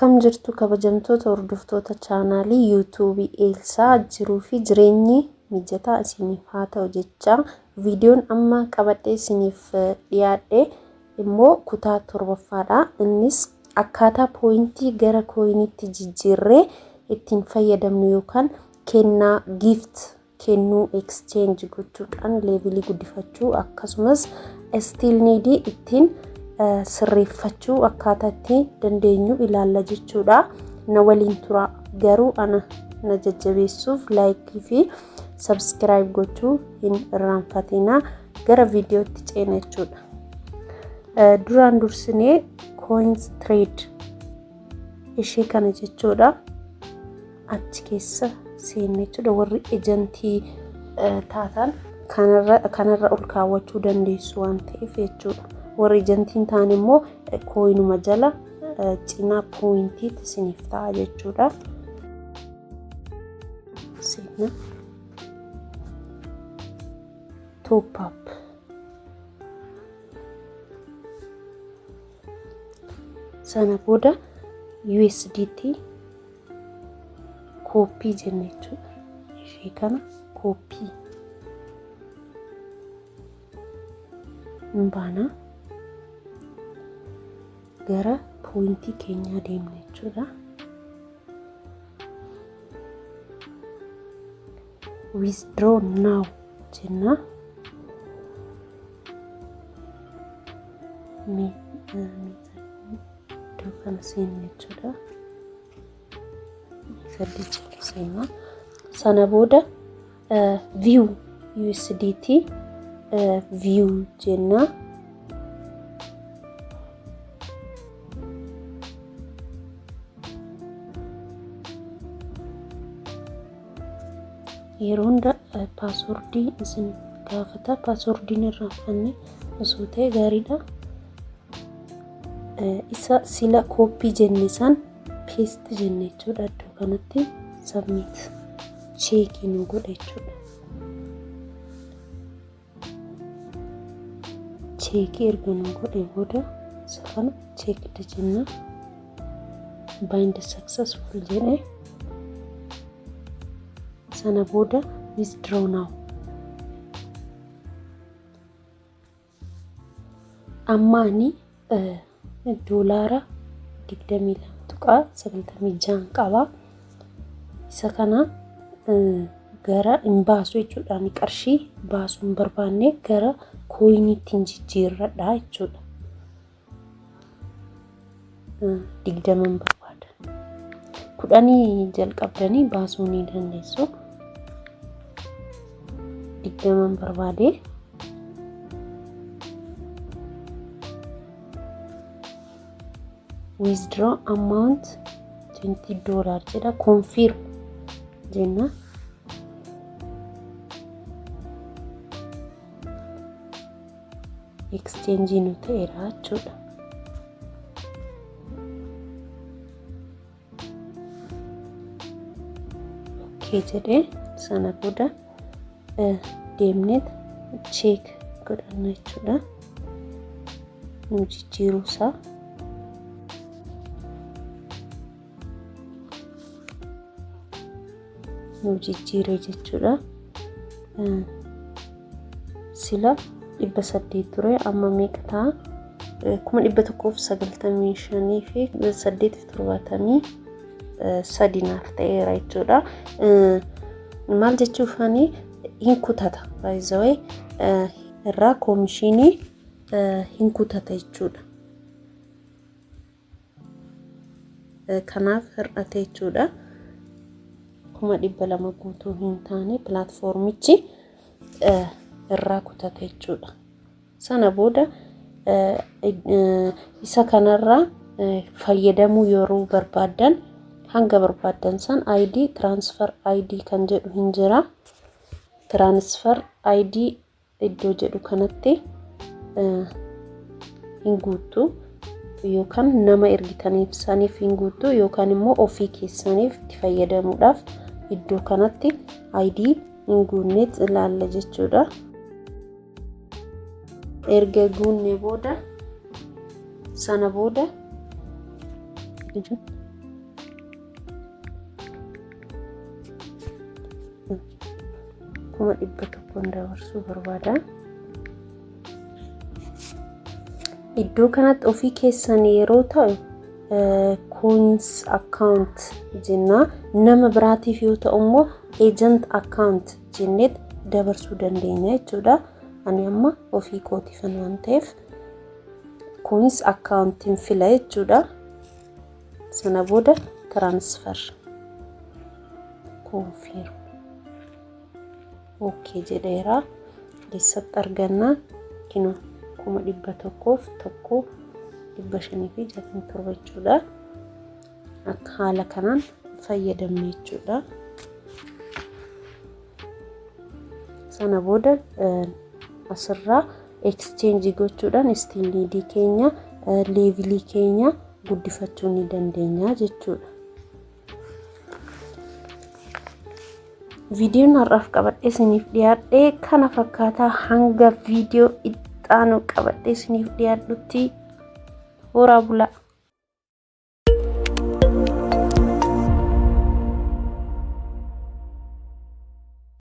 Akkam jirtu kabajamtoota hordoftoota chaanaalii yuutuubii Eelsaa? Jiruu fi jireenyi mijataa isiniif haa ta'u jecha, viidiyoon amma qabadhee isiniif dhiyaadhe immoo kutaa 7ffaadha. Innis akkaataa pooyintii gara kooyiniitti jijjiirree ittiin fayyadamnu yookaan kennaa, gift kennuu, exchange gochuudhaan leevilii guddifachuu, akkasumas still need ittiin sirreeffachuu akkaataa itti dandeenyu ilaalla jechuudha. Na waliin tura. Garuu ana na jajjabeessuuf like fi subscribe gochuu hin irraanfatinaa. Gara viidiyootti ceena jechuudha. Duraan dursinee coins trade ishee kana jechuudha. Achi keessa seenne jechuudha. Warri ejantii taatan kanarra ol kaawwachuu dandeessu waan ta'eef jechuudha. Warri ejantiin ta'an immoo kooyinuma jala cinaa pooyintiitti isiniif ta'a jechuudha. Seenna. Top up. Sana booda USDT copy jenna jechuudha. Ishee kana copy hin baana, gara pooyintii keenyaa deemna jechuudha. Withdraw now jenna. Iddoo kana seenna jechuudha. Sadii jala seenna. Sana booda view USDT view jenna. Yeroo hunda paaswordii isin gaafata. Paaswordiin irraanfanne osoo ta'e gaariidha. Isa sila copy jenne san paste jenne jechuudha. Iddoo kanatti submit, check nu godha jechuudha. Check erga nu godhe booda isa kana checked jenna. Bind successful jedhe. Sana booda withdraw now. Amma ani doolaara 22.96 qaba. Isa kana gara hin baasu jechuudha. Ani qarshii baasuu hin barbaanne, gara kooyiniitti hin jijjiirradha jechuudha. 20n barbaada. 10 jalqabdanii baasuu ni dandeessu. 20n barbaade. Withdraw amount $20 jedha. Confirm jenna. Exchange nu ta'eera jechuudha. Okay jedhee, sana booda deemneet check godhanna jechuudha. Nu jijjiiruu isaa. Nu jijjiire jechuudha. Sila 800 ture, amma meeqa ta'a? 195,873 naaf ta'eera jechuudha. Maal jechuufani, hin kutata, baay'izawee irraa koomishinii hin kutata jechuudha. Kanaaf hir'ate jechuudha. 200,000 guutuu hin taane, pilaatfoormichi irraa kutate jechuudha. Sana booda isa kanarraa fayyadamuu yeroo barbaaddan, hanga barbaaddan san ID, transfer ID kan jedhu hin jira. Transfer ID iddoo jedhu kanatti hin guuttu, yookaan nama ergitaniif saniif hin guuttu, yookaan immoo ofii keessaniif itti fayyadamuudhaaf iddoo kanatti ID hin guunneet ilaalla jechuudha. Erga guunne booda, sana booda 100,000 dabarsuu barbaada. Iddoo kanatti ofii keessan yeroo ta'u coins account jenna. Nama biraatiif yoo ta'u immoo agent account jenneet dabarsuu dandeenya jechuudha. Ani amma ofii kootiifan waan ta'eef coins accountiin fila jechuudha. Sana booda transfer, confirm, okay jedheera. Eessatti arganna? Kino 101,567 jechuudha. Akka haala kanaan fayyadamne jechuudha. Sana booda asirraa exchange gochuudhaan istiiniidii keenya, leevilii keenya guddifachuu ni dandeenya jechuudha. Viidiyoon har'aaf qabadhee isiniif dhiyaadhe kana fakkaataa. Hanga viidiyoo itti aanu qabadhee isiniif dhiyaadhutti horaa bulaa.